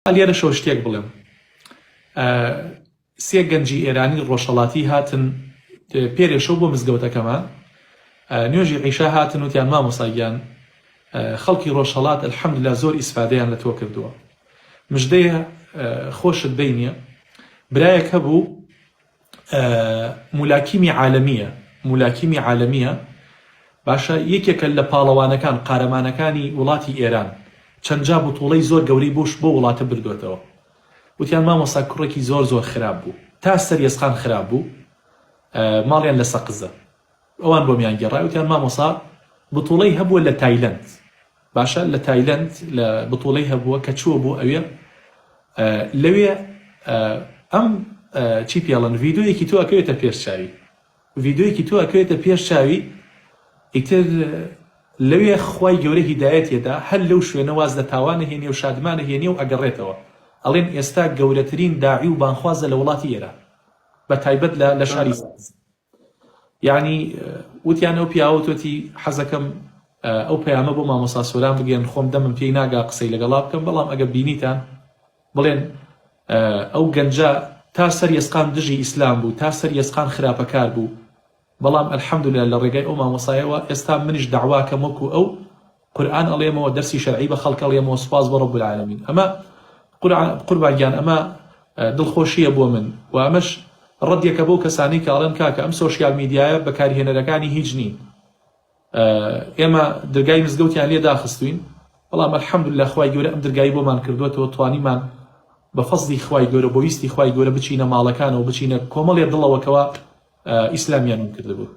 لێرەشەوە شتێک بڵێم سێ گەنجی ئێرانی ڕۆژهەڵاتی هاتن پێرێ شەو بۆ مزگەوتەکەمان نوێژی عیشا هاتن وتیان مامۆستا گیان خەڵکی ڕۆژهەڵات الحمدلله زۆر ئیسفادەیان لە تۆ کردووە مژدەیە خۆشت بینیە برایەک هەبوو مولاکیمی عالەمیە مولاکیمی عالەمیە باشە یەکێکە لە پاڵەوانەکان قارەمانەکانی وڵاتی ئێران چەند جا بتوڵەی زۆر گەورەی بۆش بۆ وڵاتە بردوێتەوە وتیان مامۆستا کوڕێکی زۆر زۆر خراپ بوو تا سەر یەسقان خراپ بوو ماڵیان لە سەقزە ئەوان بۆمیان گێڕای وتیان مامۆسا بتوڵەی هەبووە لە تایلەند باشە لە تایلەند لە بتوڵەی هەبووە کە چووە بۆ ئەوێ لەوێ ئەم چی پێڵن ڤیدۆیەکی تۆ ئەکەوێتە پێش چاوی ڤیدۆیەکی تۆ ئەکەوێتە پێش چاوی ئیتر لەوێ خوای گەورە هیدایەت یەدا هەر لەو شوێنە واز لە تاوانە هێنێ و شادمانە هێنێ و ئەگەڕێتەوە ئەڵێن ئێستا گەورەترین داعی و بانخوازە لە وڵاتی ئێران بە تایبەت لە لە شاری یعنی وتیان ئەو پیاوە تۆتی حەزەکەم ئەو پەیامە بۆ مامۆسا سۆران بگەن خۆم دەمم پێی ناگا قسەی لەگەڵا بکەم بەڵام ئەگە بینیتان بڵێن ئەو گەنجە تا سەر یەسقان دژی ئیسلام بوو تا سەر یەسقان خراپەکار بوو بەڵام الحمدللە لە ڕێگای ئەو مامۆسایەوە ئێستا منیش دەعواکەم وەکو ئەو قورئان ئەڵێمەوە دەرسی شەرعی بە خەڵک ئەڵێمەوە سوپاس بۆ رب العالمین ئەمە قوربان گیان ئەمە دڵخۆشیە بۆ من و ئەمەش ڕەدێکە بۆ کەسانی کە ئەڵێن کاکە ئەم سۆشیال میدیایە بەکارهێنەرەکانی هیچ نین ئێمە درگای مزگەوتیان لێ داخستوین بەڵام الحمدلله خوای گەورە ئەم درگای بۆمان کردووەتەوە توانیمان بە فەزڵی خوای گەورە بۆ ویستی خوای گەورە بچینە ماڵەکانەوە بچینە کۆمەڵێ دڵەوە کەوا ئیسلامیان ون کردبوو.